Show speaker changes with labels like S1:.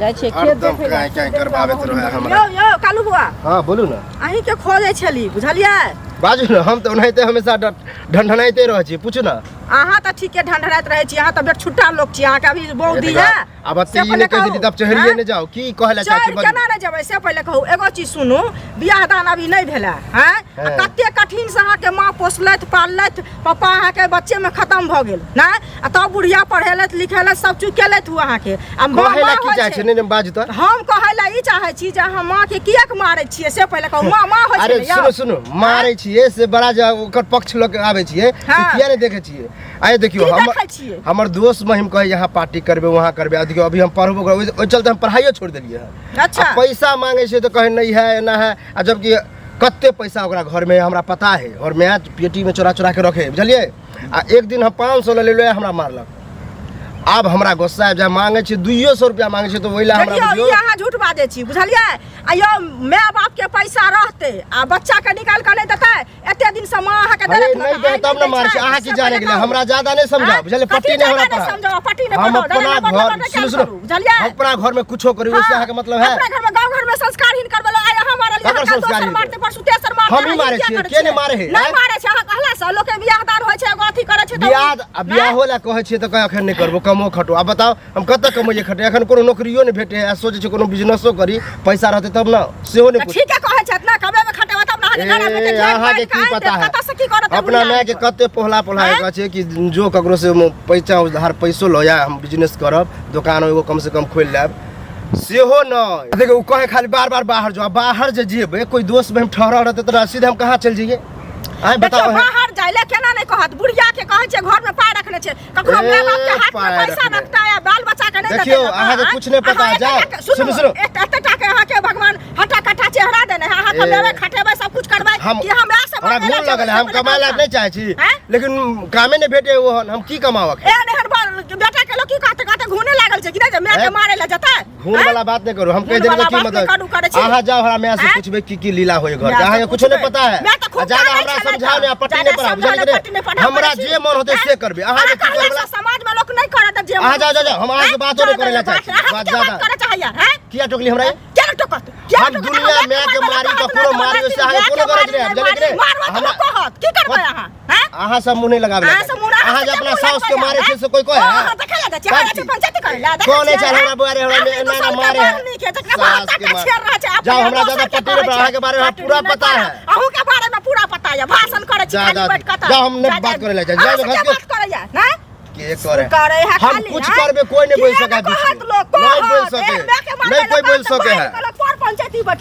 S1: जाइ छियै खेत
S2: हरदम
S1: देखै
S2: काँय काँय करबाबैत रहै हमरा।
S1: यौ यौ कालू बुआ।
S2: हाँ, बोलू ने।
S1: अहीं के खोजै छली, बुझलियै?
S2: बाजू ने, हम तऽ ओनाहिते हमेशा ढनढनाइते रहै छी, पूछू ने।
S1: अहाँ तऽ ठीके ढनढनाइत रहै छी, अहाँ तऽ बेटछुट्टा लोक छी, अहाँके अभी बहू दी है।
S2: आब एते ई नहि कहि देली तब चढ़िए नहि जाउ, की कहै लए चाहै छी?
S1: चढ़ि केना नहि जेबै से पहिले कहू। एगो चीज सुनू, बियाह दान अभी नहि भेलै हैं, आ कते कठिन से अहाँके माँ पोसलथि पाललथि, पापा अहाँके बच्चे में खत्म भऽ गेल नहि, आ तब बुढ़िया पढ़ेलथि लिखेलथि सब चीज केलथि ओ अहाँके। आ माँ
S2: कहै लए
S1: माँ
S2: की
S1: होइ
S2: चाहै
S1: छै।
S2: छै? नहि नहि, बाजू तऽ।
S1: हम कहै लए ई चाहै छी जे अहाँ माँ के किएक मारै छियै से पहिले कहू। माँ माँ होइ छै
S2: अरे
S1: ने यौ?
S2: सुनू सुनू, मारै छियै से बड़ा जे ओकर पक्ष लऽ के आबै छियै से किया नहि देखै छियै? आइ देखियौ,
S1: की
S2: हमर
S1: देखै छियै?
S2: हमर दोस्त महिम कहै यहाँ पार्टी करबै वहाँ करबै, आ देखियौ अभी हम पढ़बो करबै, ओहि चलते हम पढ़ाइयो छोड़ि देलियै हँ। आ पैसा मांगै छै तऽ कहै नहि है एना है, आ जबकि कते पैसा ओकरा घरमे हमरा पता है, और माय पेटीमे चोरा चोरा के रखे, बुझलियै? आ एक दिन हम 500 लऽ लेलियै, हमरा मारलक। आब हमरा गुस्सा आबि जाय, मांगै छै 200 रुपया मांगै छै तऽ ओहि लए हमरा
S1: देखियौ,
S2: बुझियौ
S1: ई अहाँ झूठ बाजै छी, बुझलियै? आ यौ माय बाप के पैसा रहतै आ बच्चा के निकालि कऽ नहि देतै? एते दिन से माँ अहाँके
S2: अरे
S1: देलक
S2: नहि
S1: तऽ
S2: दे
S1: आइ
S2: तब ने
S1: नहि
S2: मारै
S1: दै
S2: छै। अहाँ
S1: छै,
S2: की
S1: से
S2: जाने
S1: पहिले
S2: गेलियै?
S1: कहू।
S2: हमरा ज्यादा नहि समझाउ,
S1: आँय?
S2: बुझलियै?
S1: कथी
S2: पट्टी नहि हमरा
S1: ज्यादा नहि
S2: पढ़ाउ।
S1: समझाउ, पट्टी नहि
S2: हम
S1: पढ़ाउ,
S2: अपना
S1: दादा
S2: घर
S1: नहि
S2: सुनू
S1: पढ़ाउ,
S2: सुनू,
S1: बुझलियै?
S2: हम अपना घर में कुछो करी, ओहिसे
S1: हाँ,
S2: अहाँके मतलब है?
S1: अपना घर में गांव घर में संस्कारहीन करबेलो, आइ अहाँ मारलियै,
S2: ककर
S1: अहाँ काल्हि दोसर
S2: संस्कारहीन?
S1: मारतै, परसू तेसर मारतै,
S2: हमही
S1: अहाँ
S2: मारै
S1: किया
S2: छियै,
S1: करै
S2: के नहि
S1: छियै?
S2: मारै है,
S1: नहि
S2: आँय?
S1: मारै छै, अहाँ कहला से लोक के बियाह दान होइ छै, एगो अथी करै छै तऽ
S2: बियाह आ बियाहो लए कहै छियै तऽ कहै एखन नहि करबो, कमो खटो। आब बताउ हम कतऽ कमैयै खटै? एखन कोनो नौकरियो नहि भेटै है, आ सोचै छियै कोनो बिजनेसो करी, पैसा रहतै तब ने, सेहो नहि
S1: तऽ ठीके कहै छथि ने, कमेबै खटेबै तब ने अहाँके घर आबै
S2: ए,
S1: छै,
S2: अहाँके की पता है?
S1: कतऽ से की करत
S2: अपना माय के कते पोहला पोहला के
S1: आँय?
S2: कहै छै कि जो ककरो से पैसा उधार पैसो लऽ जा, हम बिजनेस करब, दोकान एगो कम से कम खोलि लेब, सेहो नहि। देखियौ, ओ कहै खाली बार बार बाहर जाओ, आ बाहर जे जेबै कोइ दोस्त में हम ठहरल रहतै तऽ सीधे हम कहाँ चलि जइयै? आँय
S1: देखियौ,
S2: बताउ अहाँ।
S1: बाहर जाय ले केना नहि कहत? बुढ़िया के कहै छै घर में पाय रखने छै, ककरो
S2: ए,
S1: माय बाप के हाथ में
S2: पाय
S1: पैसा
S2: रखने।
S1: रखता है बाल बच्चा के नहीं
S2: देखियौ,
S1: देतै लोक,
S2: अहाँके
S1: आँय?
S2: कुछ नहि पता,
S1: अहाँ
S2: जाउ।
S1: एते सुनू,
S2: सुनू, सुनू।
S1: एते एते टा के अहाँके भगवान हटा कटा चेहरा देने है, अहाँ
S2: ए।
S1: कमेबै खटेबै सब कुछ करबै
S2: हम
S1: कि हम से
S2: हमरा
S1: मांगै
S2: घून
S1: लए
S2: लगल है,
S1: जेबै,
S2: हम
S1: से
S2: कमाए ला
S1: पहिले
S2: नहि चाहै छी,
S1: आँय?
S2: लेकिन कामे नहि भेटे ओहन, हम की कमाउ एखन?
S1: एहन एहन बेटा के लोक की कहते? कहते घूने लागल छै कि नहि जे माय के
S2: ए?
S1: मारे लए जेतै?
S2: घून
S1: आँय?
S2: वाला बात नहीं करू, हम कहि
S1: घून
S2: देलियै
S1: वाला
S2: की
S1: बात नहि करू,
S2: मतलब?
S1: करै छी।
S2: अहाँ जाउ, हमरा माय से
S1: आँय?
S2: पूछबै की की लीला होय घर के,
S1: माय से
S2: अहाँके कुछो नहीं
S1: पूछबै।
S2: पता है।
S1: माय तऽ खूब
S2: आ ज्यादा
S1: कानै
S2: हमरा
S1: छलै
S2: समझाउ
S1: तऽ।
S2: नहि, आ पट्टी
S1: ज्यादा
S2: नहि पढ़ाउ,
S1: समझाउ
S2: बुझलियै
S1: नहि, पट्टी नहि
S2: कि
S1: पढ़ाउ,
S2: हमरा
S1: करै छी।
S2: जे मन होतै से
S1: आँय?
S2: करबै, अहाँ जे
S1: अहाँ
S2: की करबै
S1: कहला से समाज में लोक नहि करत जे
S2: अहाँ
S1: मन
S2: जाउ, जाउ, जाउ, हम अहाँ से
S1: आँय?
S2: बातो नहि
S1: जाउ,
S2: करै लए
S1: जाउ,
S2: चाहै छी।
S1: अहाँ
S2: बात
S1: के बात
S2: ज्यादा।
S1: करऽ चाहैया, आँय?
S2: किया टोकली हमरा?
S1: किया नहि टोकत? किया
S2: हम
S1: टोकत?
S2: दुनिया
S1: अहाँ
S2: माय के
S1: मारबै
S2: मारी,
S1: तऽ
S2: ककरो
S1: कहत
S2: मारी,
S1: ने,
S2: ओहिसे अहाँके कोनो गरज नहि है, बुझलियै कि नहि?
S1: मारबै तऽ
S2: हमरा-
S1: लोक कहत, की करबै अहाँ, आँय?
S2: अहाँ सब मुँह नहि लगाबै
S1: अहाँ सब मुँह
S2: अहाँ जे अपना साउस के मारे छै से कोई कहे है?
S1: अहाँ देखै लए जाइ छियै, अहाँ जाइ छियै पंचायती करै लए, देखै
S2: कौन है
S1: छियै,
S2: चाहे हमरा बुआरे हमरा
S1: आदमी
S2: में एना
S1: दोसर
S2: एना
S1: के
S2: मारे
S1: बाल
S2: है।
S1: नीक है, जकरा बाल
S2: सास के
S1: तक
S2: मारे।
S1: छेड़ रहल छै, अपने
S2: जाओ, हमरा
S1: दोसर
S2: ज्यादा
S1: के
S2: पट्टी नहि
S1: कहै
S2: पढ़ाउ,
S1: छै।
S2: अहाँके बारे में हमरा
S1: पट्टी
S2: पूरा
S1: नहि
S2: पता है।
S1: पढ़ाउ। अहूँ के बारे में पूरा पता है, भाषण करै छी
S2: जा,
S1: खाली
S2: जा,
S1: बैठ कऽ तऽ।
S2: जा, हम नहि
S1: जा,
S2: बात
S1: जा।
S2: करै लए जाइ।
S1: अहाँ
S2: जा,
S1: से
S2: जा,
S1: के बात करैया, नहि?
S2: के करे?
S1: करे है
S2: हम
S1: खाली,
S2: कुछ
S1: हैं?
S2: करबे कोई नहीं बोल
S1: किया
S2: सका
S1: ने
S2: बीच
S1: कहत
S2: में।
S1: लोक,
S2: नहीं बोल
S1: कहत,
S2: सके।
S1: एहन मायके मारबै
S2: नहीं कोई
S1: लोक
S2: बोल
S1: कहत,
S2: सके है।
S1: बाहर के लोक पर पंचायती बैठ